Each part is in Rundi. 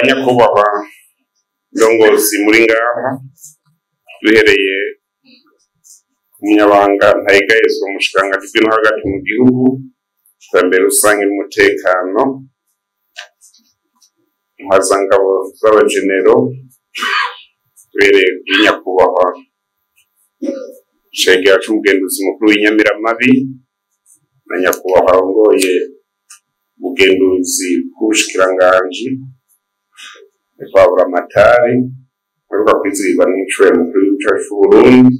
Banyakubahwa ndongozi muri ngaha, duhereye umunyabanga ntayegayezwa mu bushikiranganji bw'intwaro hagati mu gihugu, iterambere rusange n'umutekano, intwazangabo z'abajenero, duhereye kuri nyakubahwa cegera c'umugenduzi mukuru w'inyamiramabi na nyakubahwa arongoye ubugenduzi bw'ubushikiranganji Baburamatari, mperuka kwizihirwa n'incuro mukuru w'igihugu cacu c'Uburundi,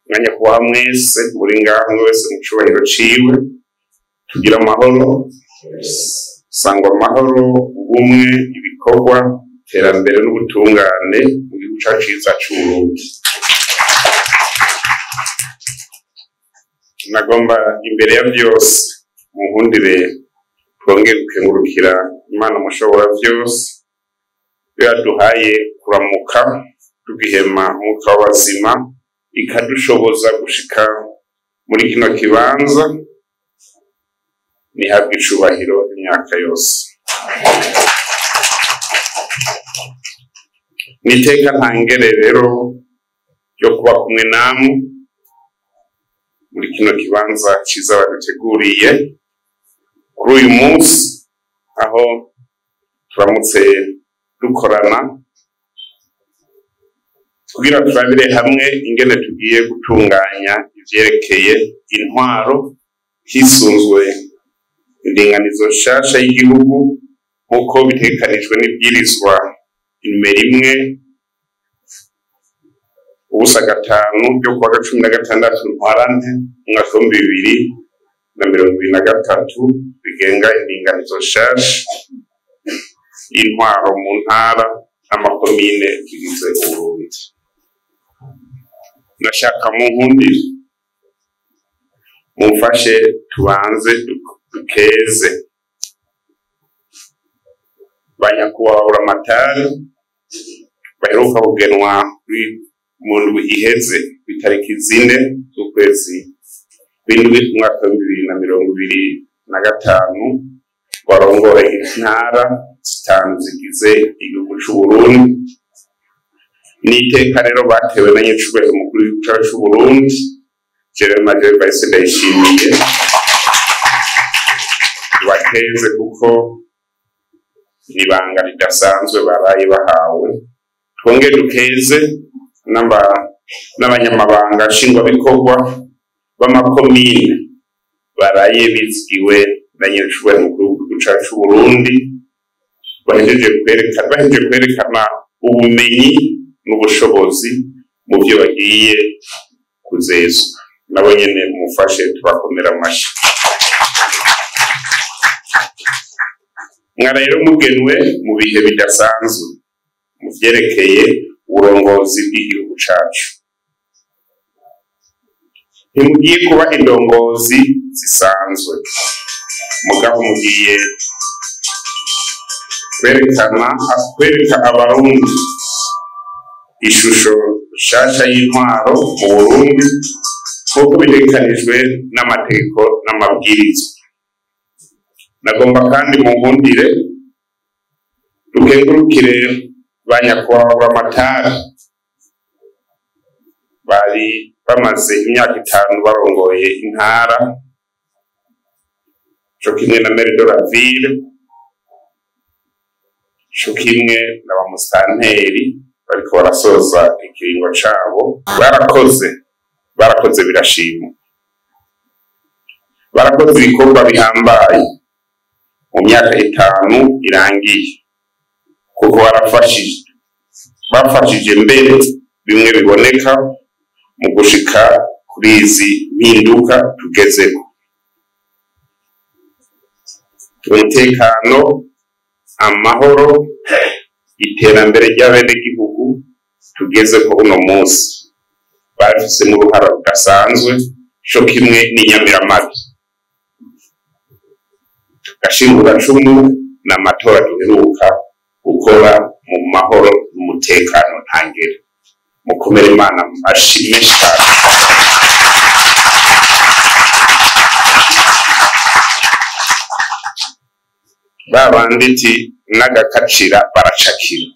na nyakubahwa mwese muri ngaha, umwe wese mu cubahiro ciwe, tugira amahoro, sangwa amahoro, ubumwe, ibikorwa, iterambere n'ubutungane mu gihugu cacu ciza c'Uburundi. Nagomba imbere ya vyose munkundire twongere gukengurukira Imana mushobora vyose, iyo yaduhaye kuramuka tugihema umwuka w'abazima, ikadushoboza gushika muri kino kibanza, nihabwe icubahiro imyaka yose. Niteka ntangere rero ryo kuba kumwe namwe muri kino kibanza ciza baduteguriye kuri uyu munsi, aho turamutse dukorana kugira turabire hamwe ingene tugiye gutunganya ivyerekeye intwaro hisunzwe indinganizo nshasha y'igihugu nk'uko bitegekanijwe n'ibwirizwa nimero 1-05 ryo kuwa 16 Ntwarante umwaka w'2023 bigenga indinganizo nshasha y'intwaro mu ntara n'amakomine bigize Uburundi. Ndashaka munkundire mumfashe tubanze dukeze banyakubahwa Buramatari baheruka kugenwa mu ndwi iheze kw'itariki 4 z'ukwezi kw'indwi umwaka w'2025, barongora intara 5 zigize igihugu c'Uburundi. N'iteka rero batewe na nyicubahiro umukuru w'igihugu cacu c'Uburundi General Major Evariste Ndayishimiye, bateze kuko n'ibanga ridasanzwe baraye bahawe. Twongere dukeze n'abanyamabanga nshingwabikorwa b'amakomine baraye bizigiwe na nyicubahiro umukuru w'igihugu cacu c'Uburundi, bahejeje kwerekana ubumenyi n'ubushobozi mu vyo bagiye kuzezwa. Nabo nyene mufashe tubakomera amashi. Mwara rero mugenwe mu bihe bidasanzwe mu vyerekeye uburongozi bw'igihugu cacu. Ntimugiye kuba indongozi zisanzwe, mugabo mugiye kwereka abarundi ishusho nshasha y'intwaro mu Burundi nk'uko bitegekanijwe n'amategeko n'amabwirizwa. Nagomba kandi munkundire dukengurukire ba nyakubahwa Buramatari bari bamaze imyaka 5 barongoye intara, co kimwe na maire de la ville, co kimwe na ba musitanteri bariko barasoza ikiringo cabo. Barakoze birashimwa, barakoze ibikorwa bihambaye mu myaka 5 irangiye, kuko bafashije mbere bimwe biboneka mu gushika kuri izi mpinduka tugezeko. Umutekano, amahoro, iterambere ry'abenegihugu tugezeko uno munsi barafisemo uruhara rudasanzwe, co kimwe n'inyamiramabi. Gashinguracumu n'amatora duheruka gukora mu mahoro n'umutekano ntangere. Mukomere Imana amashyi menshi cyane. Babandi iti n'agakacira baracakira,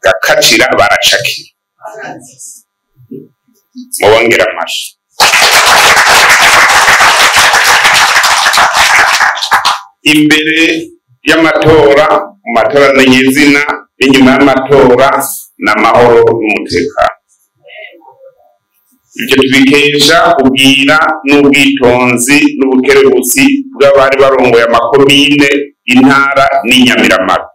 gakacira baracakira. Mubongera amashi. Imbere y'amatora, mu matora nyezina, n'inyuma y'amatora, n'amahoro n'umutekano. Ibyo tubikesha ubwira n'ubwitonzi n'ubukerebutsi bw'abari barongoye amakomine, intara n'inyamiramabi.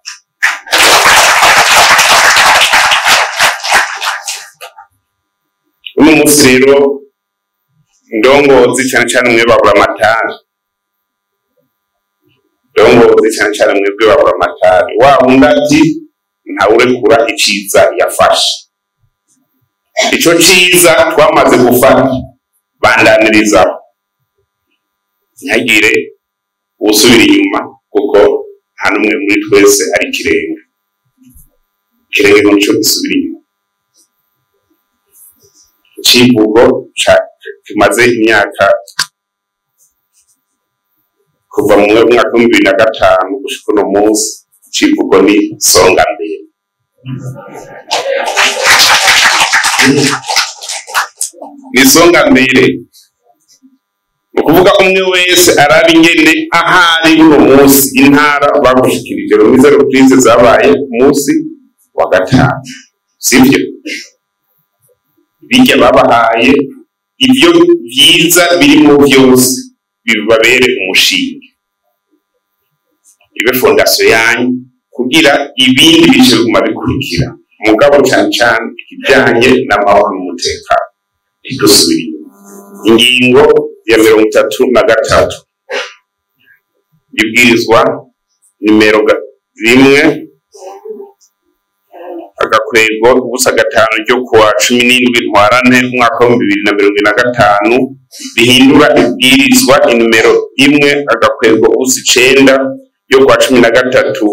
Uno munsi rero ndongozi cyane cyane mwe babura amatari, ndongozi cyane cyane mwebwe babura amatari, wa wundi ati ntawurekura iciza yafashe. Ico ciza twamaze gufata bandanirizaho, ntihagire uwusubira inyuma, kuko nta n'umwe muri twese ari ikirenga. Ikirenga nico gisubira inyuma. Icivugo kimaze imyaka kuva mu mwaka w'ibihumbi bibiri na gatanu gushika uno munsi, icivugo ni songa mbere. Ni songa mbere, ni ukuvuga umwe wese araba ingene ahari uno munsi. Intara bagushikirije remise reprise zabaye ku munsi wa gatanu, sivyo? Bijya babahaye ibyo vyiza biri mu vyose bibabere umushinge, ibe fondation yanyu, kugira ibindi bice biguma bikurikira. Mugabo cyane cyane ikijyanye n'amahoro n'umutekano ntidusubire inyuma. Ingingo ya 33 ibwirizwa nimero 1 agakwego 05 ryo kuwa 17 Ntwarante umwaka wa 2025 rihindura ibwirizwa nimero 1 agakwego 9 ryo kuwa 13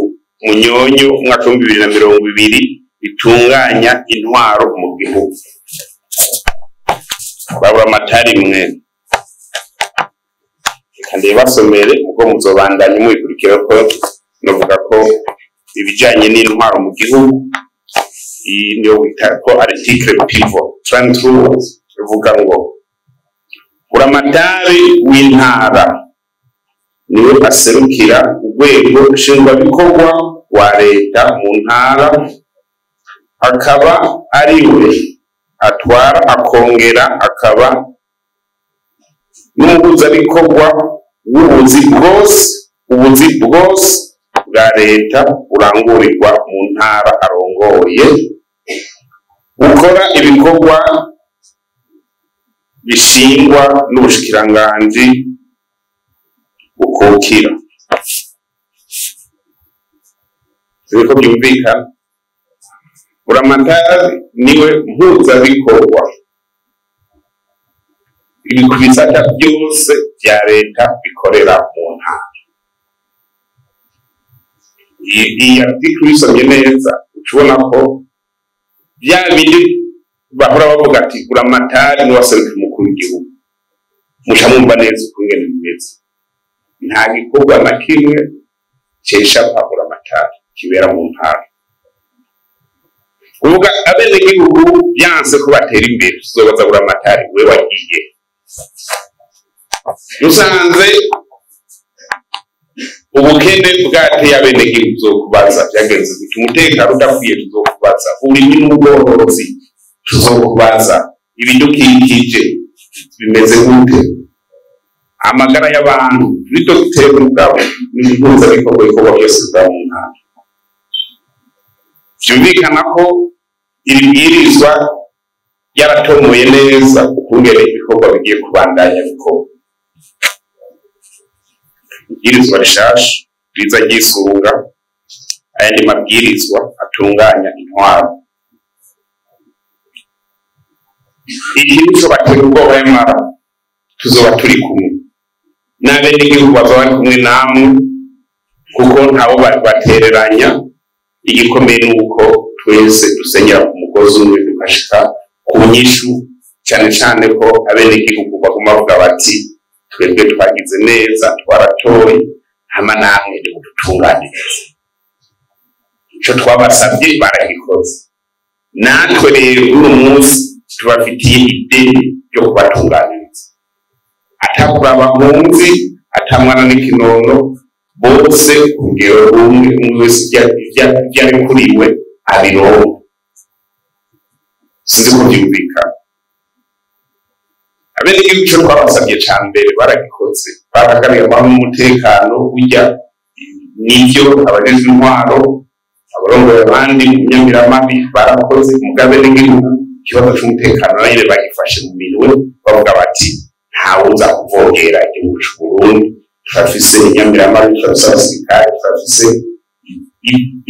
Munyonyo umwaka wa 2020 bitunganya intwaro mu gihugu. Babura amatari mwe, reka ndabasomere ubwo muzobandanya mubikurikira, ko novuga ko ibijanye n'intwaro mu gihugu iyi niyo bita ko article pivot 33 ivuga ngo buramatari w'intara niwe aserukira urwego nshingwabikorwa wa leta mu ntara, akaba ariwe atwara akongera akaba n'umuhuzabikorwa w'ubuzi bwose bwa leta burangurirwa mu ntara arongoye, bukora ibikorwa bishingwa n'ubushikiranganji bukukira. Sibiko byumvikana? Buramatari niwe mpuzabikorwa ibisata byose bya leta bikorera mu ntara. Iyi article uyisomye neza ucubona ko bya bindi bahora bavuga ati buramatari niwe aserukira umukuru w'igihugu, muca mwumva neza ukungene bimeze. Nta gikorwa na kimwe cesha buramatari kibera mu ntara. Kuvuga abenegihugu byanse ko batera imbere, tuzobaza buramatari we wagiye. Usanze ubukene bwateye abenegihugu, tuzokubaza byagenze gute, umutekano udakwiye tuzokubaza, uburimyi n'ubworozi tuzokubaza, ibidukikije bimeze gute, amagara y'abantu, bidutera ubwabo n'impuzabikorwa ibikorwa byose biba mu ntara. Vyumvikana ko iri bwirizwa ryaratomoye neza ukungene ibikorwa bigiye kubandanya bikorwa. Ibwirizwa rishasha riza ryisunga ayandi mabwirizwa atunganya intwaro. Iki nico batera ubwoba y'amara, tuzoba turi kumwe n'abenegihugu bazoba bari kumwe namwe, kuko ntabo batereranya. Igikomeye ni uko twese dusenyera ku mugozi umwe tugashika ku nyishu, cyane cyane ko abenegihugu baguma bavuga bati twebwe twagize neza, twaratoye, Hama namwe nimudutunganirize. Ico twabasabye baragikoze. Natwe rero uno munsi tubafitiye ideni ryo kubatunganiriza, atakuraba mpunzi, atamwana n'ikinono, bose ku rugero rumwe, umwe wese ivyo arekuriwe abironka. Sinzi ko vyumvikana. Abenegihugu ico twabasabye ca mbere baragikoze, barahagariye amahoro n'umutekano. Burya nivyo, abajejwe intwaro, abarongoye abandi mu nyamiramabi barakoze, mugabo abenegihugu ikibazo c'umutekano nanyene bagifashe mu minwe, bavuga bati ntawuza kuvogera igihugu c'Uburundi, turafise inyamiramabi, turafise abasirikare, turafise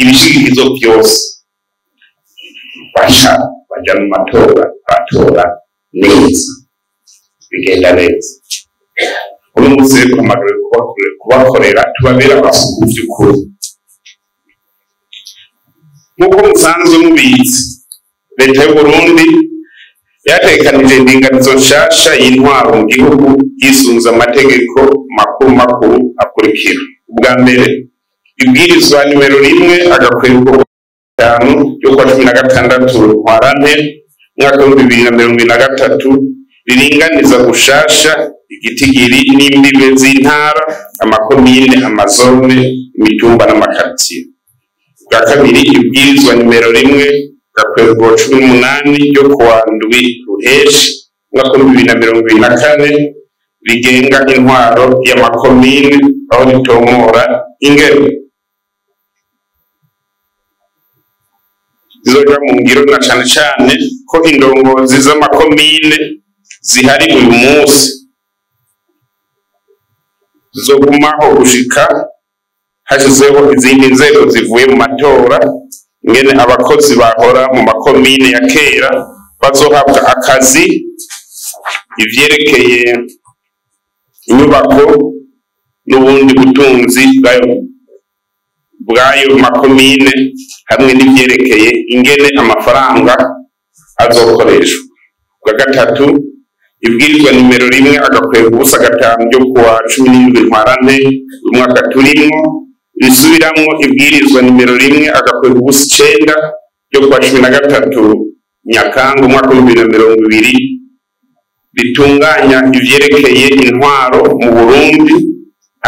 ibishigikizo vyose. Baca baja mu matora, batora neza, bigenda neza. Uno munsi rero duhamagariwe kubakorera, tubabera amasuku vy'ukuri. Nk'uko musanzwe mubizi, leta y'Uburundi yategekanije indinganizo nshasha y'intwaro mu gihugu yisunze amategeko makuru makuru akurikira: ubwa mbere, ibwirizwa nimero 1-5 ryo kuwa 16 Ntwarante umwaka w'2023, riringaniza gushasha igitigiri n'imbibe z'intara, amakomine, amazone, imitumba n'amakaritsiye. Bwa kabiri, ibwirizwa nimero 1-18 ryo kuwa 7 Ruheshi umwaka w'2024, rigenga intwaro y'amakomine, aho ritomora ingene zizoja mu ngiro, na cane cane ko indongozi z'amakomine zihari uyu munsi zizogumaho gushika hashizeho izindi nzego zivuye mu matora, ingene abakozi bahora mu makomine ya kera bazohabwa akazi, ivyerekeye inyubako n'ubundi butunzi bw'ayo makomine, hamwe n'ivyerekeye ingene amafaranga azokoreshwa. Bwa gatatu, ibwirizwa nimero 1-05 ryo kuwa 17 Ntwarante umwaka turimwo, risubiramwo ibwirizwa nimero 1-09 ryo kuwa 13 Nyakanga umwaka w'2020, ritunganya ivyerekeye intwaro mu Burundi,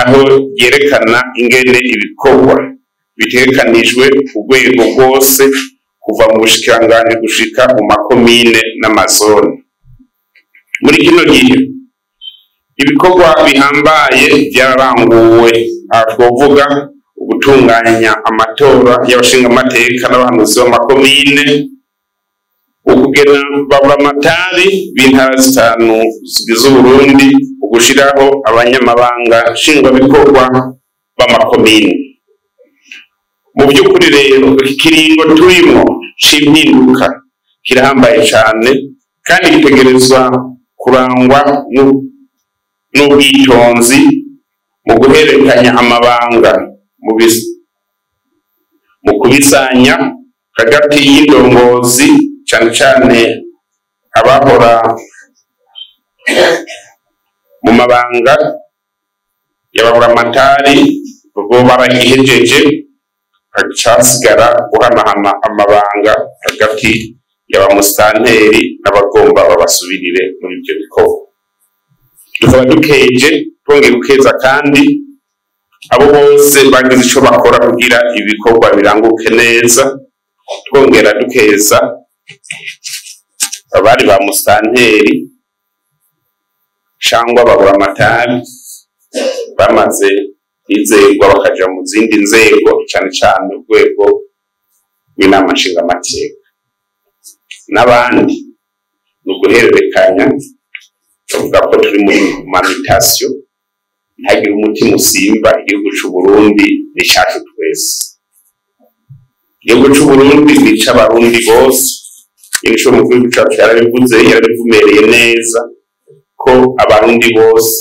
aho ryerekana ingene ibikorwa bitegekanijwe ku rwego rwose, kuva mu bushikiranganji gushika mu makomine n'amazone. Muri kino gihe ibikorwa bihambaye vyararanguwe. Aha twovuga ugutunganya amatora y'abashingamateka n'abahanuzi b'amakomine, ukugena baburamatari b'intara zitanu zigize Uburundi, ugushiraho abanyamabanga nshingwabikorwa b'amakomine. Mu by'ukuri rero, iki kiringo turimwo c'impinduka kirahambaye cane, kandi gitegerezwa kurangwa n'ubwitonzi mu guhererekanya amabanga, mu kubisanya hagati y'indongozi, cane cane abahora mu mabanga y'ababuramatari bo baragihejeje, hacasigara guhanahana amabanga hagati y'abamusitanteri n'abagomba babasubirire muri ivyo bikorwa. Tukaba dukeje, twongeye gukeza kandi abo bose bagize ico bakora kugira ibikorwa biranguke neza, twongera dukeza abari ba musitanteri cangwa baburamatari bamaze kwizerwa bakaja mu zindi nzego, cane cane urwego rw'inama nshingamateka n'abandi. Ni uguhererekanya, tuvuga ko turi muri mamitasiyo. Ntagire umutima usimba, igihugu c'Uburundi ni icacu twese, igihugu c'Uburundi ni ic'Abarundi bose. Ico umukuru w'igihugu cacu yarabivuze, yarabivumereye neza ko Abarundi bose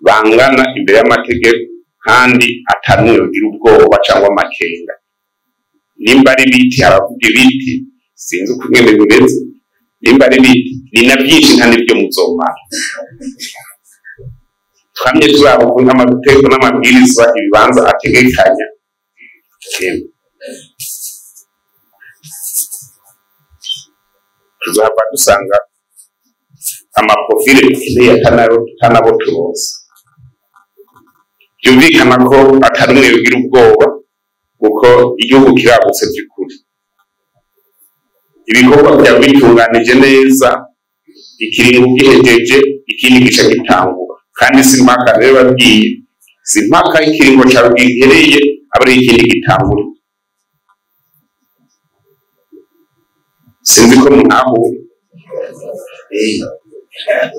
bangana imbere y'amategeko, kandi atanumwe yogira ubwoba cangwa amakenga. Nimba ari ibiti, haravuga ibiti, sinzi uko ingene bimeze, nimba ari ibiti ni na byinshi, nta n'ibyo muzomara. Twamye turaba ukuntu amategeko n'amabwirizwa ibibanza ategekanya. Tuzaba dusanga amaprofile dukeneye atanabo turonse. Byumvikana ko atari umwe bigira ubwoba, kuko igihugu kiragutse by'ukuri. Ibikorwa byawe bitunganije neza, ikiringo gihejeje ikindi gice gitangura. Kandi si impaka rero babwiye, si impaka ikiringo cyawe gihereye aba ari ikindi gitangura. Sinzi ko mwaho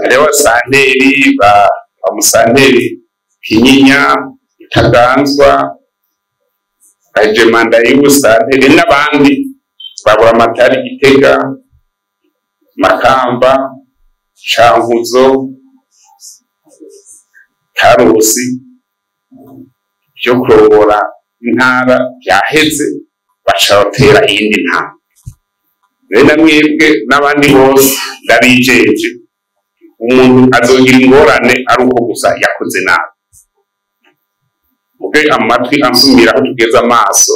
hariho santeri ba musanteri Kinyinya, Itaganzwa, baje manda y'ubusanteri n'abandi babura amatari Gitega, Makamba, Cankuzo, Karusi, byo kurongora intara byaheze baca batera iyindi ntara. Rero na mwebwe n'abandi bose ndabijeje, umuntu azogira ingorane ari uko gusa yakoze nabi. Muge amatwi ansumira aho tugeze amaso,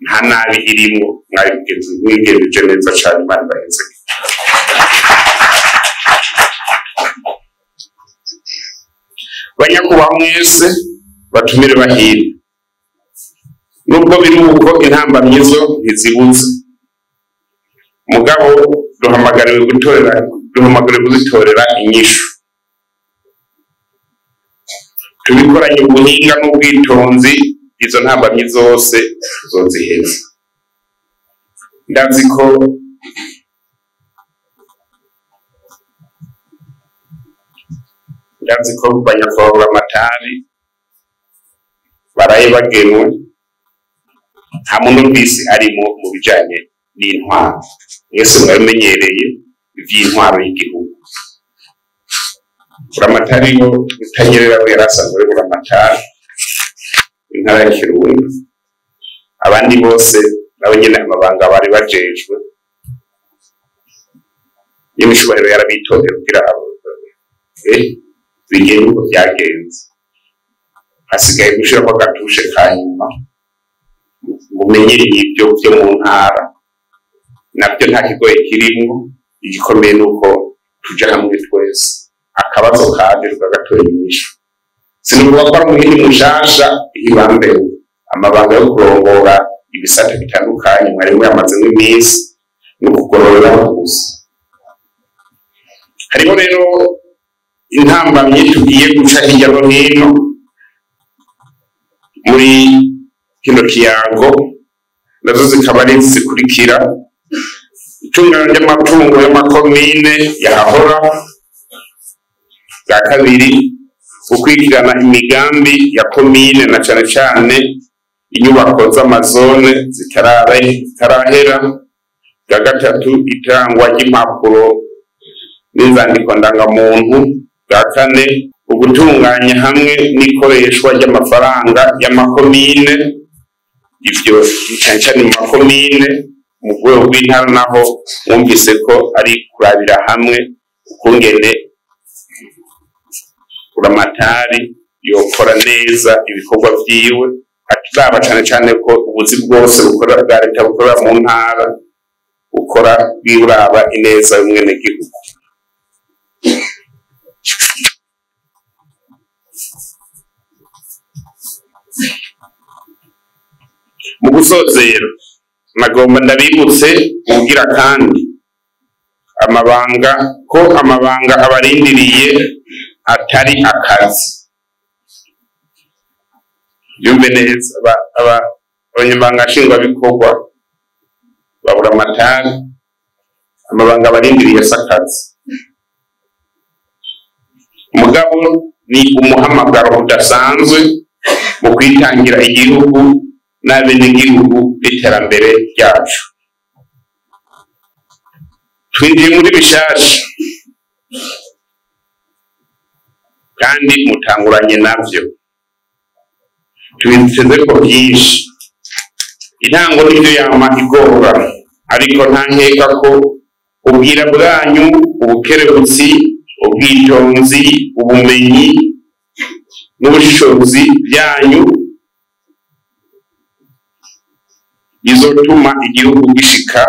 nta nabi irimwo, mwabigenje neza cane, Imana ibaheze. Banyakubahwa mwese batumire bahire, nubwo biri uko intambamyi zo ntizibuze, mugabo duhamagariwe kuzitorera inyishu. Tubikoranye ubuhinga n'ubwitonzi, izo ntambamyi zose tuzoziheza. Ndazi ko banyakubahwa amatari baraye bagenwe, nta muntu kw'isi arimo mu bijanye n'intwaro. Mwese mwabimenyereye ivy'intwaro y'igihugu. Buramatari wo Butanyerera we yari asanzwe ari buramatari intara ya Kirundo, abandi bose nabo nyene amabanga bari bajejwe y'imishwariro yarabitondeye kugira bigende uko vyagenze. Hasigaye gushirako agatushe ka nyuma, mumenye ibyo vyo mu ntara nabyo nta kigoye kirimwo. Igikomeye nuko tuja hamwe twese, akabazo kaje tukagatora inyishu. Sinuvuga ko ari umuhindi mushasha ihibambewe, amabanga yo kurongora ibisata bitandukanye mwari muyamazemwo iminsi, ni ukugorora gusa. Hariho rero intambamyi tugiye guca hirya no hino muri kino kiyago, nazo zikaba ari zikurikira: itunganywa ry'amatungo y'amakomine yahahora, bwa kabiri gukurikirana imigambi ya komine na cane cane inyubako z'amazone zitarahera, bwa gatatu itangwa ry'impapuro n'inzandiko ndangamuntu, bwa kane ugutunganya hamwe n'ikoreshwa ry'amafaranga y'amakomine, ivyo cane cane mu makomine. Mu rwego rw'intara naho mwumvise ko ari kurabira hamwe ukungene buramatari yokora neza ibikorwa vyiwe, aturaba cane cane ko ubuzi bwose bukora bwa leta bukorera mu ntara bukora bwiraba ineza y'umwenegihugu. Mu gusozera nagomba ndabibutse kugira kandi amabanga ko amabanga abarindiriye atari akazi. Yumve neza, abanyamabanga nshingwabikorwa babura amatari, amabanga abarindiriye si akazi. Mugabo ni umuhamagaro udasanzwe mu kwitangira igihugu n'abenegihugu n'iterambere ryacu. Twinjiye muri bishasha kandi mutanguranye navyo, tubiteze ko byinshi. Intango nivyo yama igora, ariko nta nkeka ko ubwira bwanyu, ubukerebutsi, ubwitonzi, ubumenyi n'ubushishozi byanyu bizotuma igihugu gishika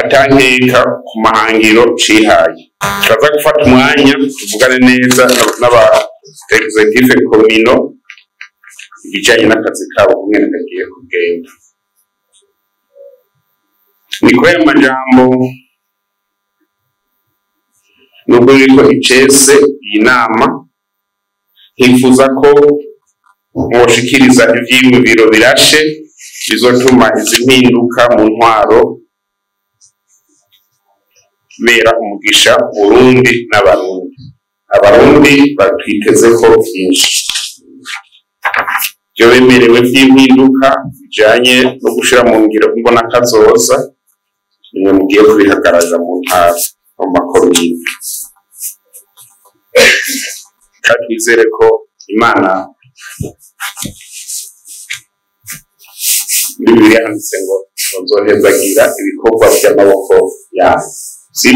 atankeka ku mahangiro cihaye. Turaza gufata umwanya tuvugane neza n'aba executive komino ibijanye n'akazi kabo kungene kagiye kugenda. Ni kubera amajambo nubwo biriko icese iyi nama, nkifuza ko mwoshikiriza ivyiyumviro birashe bizotuma izi mpinduka mu ntwaro bera umugisha Burundi n'Abarundi. Abarundi batwitezeko vyinshi, vyo bemerewe vy'impinduka bijanye no gushira mu ngiro imbonakazoza, nimwe mugiye kubihagararira mu ntara no mu makomine. Kandi twizere ko Imana muri Bibiliya handitse ngo nzohezagira ibikorwa vy'amaboko yawe. Si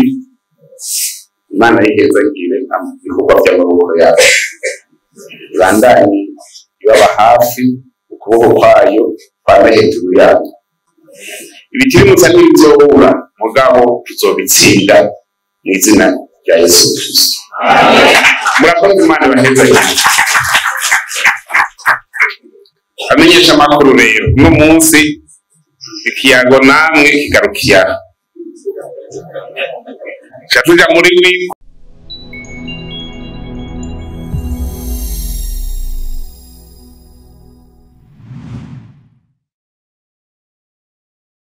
Imana yihezagire ibikorwa vy'amaboko yawe, ibandanye ibaba hafi, ukuboko kwayo kwame hejuru yayo. Ibitirimutsa ntibizobura, mugabo tuzobitsinda mw'izina rya Yesu Kristo. Murakoze, Imana ibahezagire. Amenyesha amakuru rero, uno munsi ikiyago namwe kigarukiye aha, tuja muri